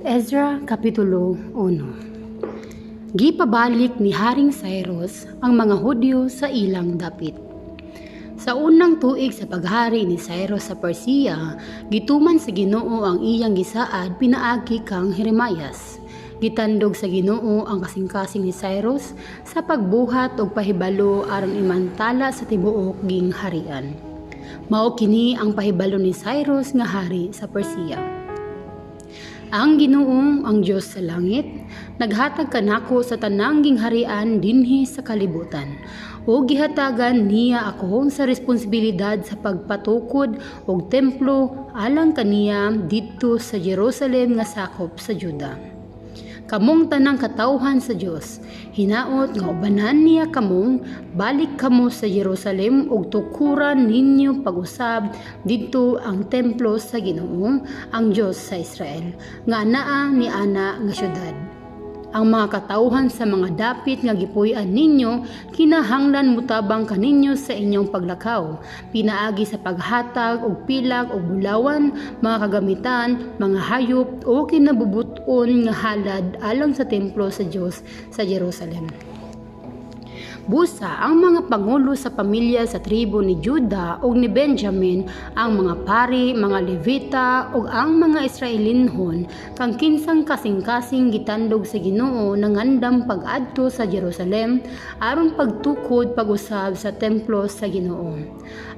Ezra Kapitulo 1. Gipabalik ni Haring Cyrus ang mga Hudyo sa ilang dapit. Sa unang tuig sa paghari ni Cyrus sa Persia, gituman sa Ginoo ang iyang gisaad pinaagi kang Jeremias. Gitandog sa Ginoo ang kasing-kasing ni Cyrus sa pagbuhat og pahibalo aron imantala sa tibuok gingharian. Mao kini ang pahibalo ni Cyrus nga hari sa Persia. Ang Ginoo, ang Dios sa langit, naghatag kanako sa tanang gingharian dinhi sa kalibutan. Ug gihatagan niya ako sa responsibilidad sa pagpatukod og templo alang kaniya didto sa Jerusalem nga sakop sa Juda. Kamong tanang katawhan sa Dios, hinaot nga ubanan niya kamo, balik kamo sa Jerusalem ug tukuran ninyo pag-usab didto ang templo sa Ginoo, ang Dios sa Israel, nga naa ni ana nga syudad. Ang mga katawhan sa mga dapit nga gipuy-an ninyo kinahanglan mutabang kaninyo sa inyong paglakaw pinaagi sa paghatag og pilak og bulawan, mga kagamitan, mga hayop o kinabubuton nga halad alang sa templo sa Dios sa Jerusalem. Busa ang mga pangulo sa pamilya sa tribo ni Juda ug ni Benjamin, ang mga pari, mga Levita ug ang mga Israelinhon kang kinsang kasing-kasing gitandog sa Ginoo nangandam pag-adto sa Jerusalem aron pagtukod pag-usab sa templo sa Ginoo.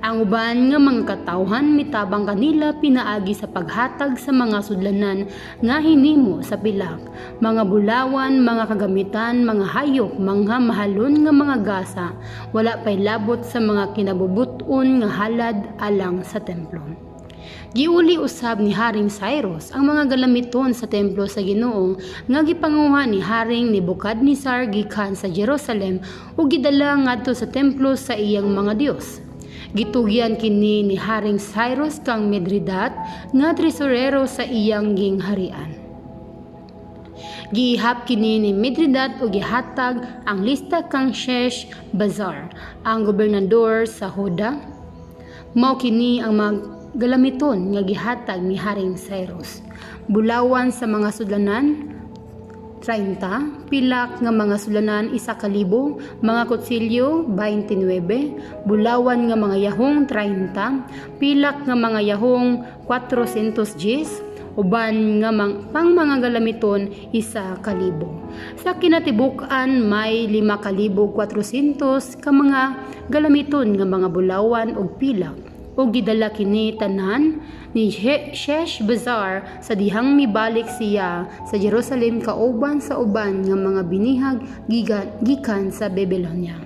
Ang uban nga mga katawhan mitabang kanila pinaagi sa paghatag sa mga sudlanan nga hinimo sa pilak, mga bulawan, mga kagamitan, mga hayop, mga mahalon nga mga gasa, wala pay labot sa mga kinabubuton nga halad alang sa templo. Giuli usab ni Haring Cyrus ang mga galamiton sa templo sa Ginoo nga gipanguha ni Haring Nebuchadnezzar gikan sa Jerusalem ug gidala ngadto sa templo sa iyang mga dios. Gitugyan kini ni Haring Cyrus kang Mithredat nga tresorero sa iyang gingharian. Giihap kini ni Mithredat ug gihatag ang lista kang Sheshbazzar, ang gobernador sa Juda. Mao kini ang mga galamiton nga gihatag ni Haring Cyrus: bulawan sa mga sudlanan, 30, pilak nga mga sudlanan, 1,000, mga kutsilyo, 29, bulawan nga mga yahong, 30, pilak nga mga yahong, 410, uban nga pang mga galamiton, 1,000. Sa kinatibuk-an may 5,400 ka mga galamiton nga mga bulawan ug pilak ug gidala kini tanan ni Sheshbazzar sa dihang mibalik siya sa Jerusalem kauban sa uban nga mga binihag gikan sa Babylonia.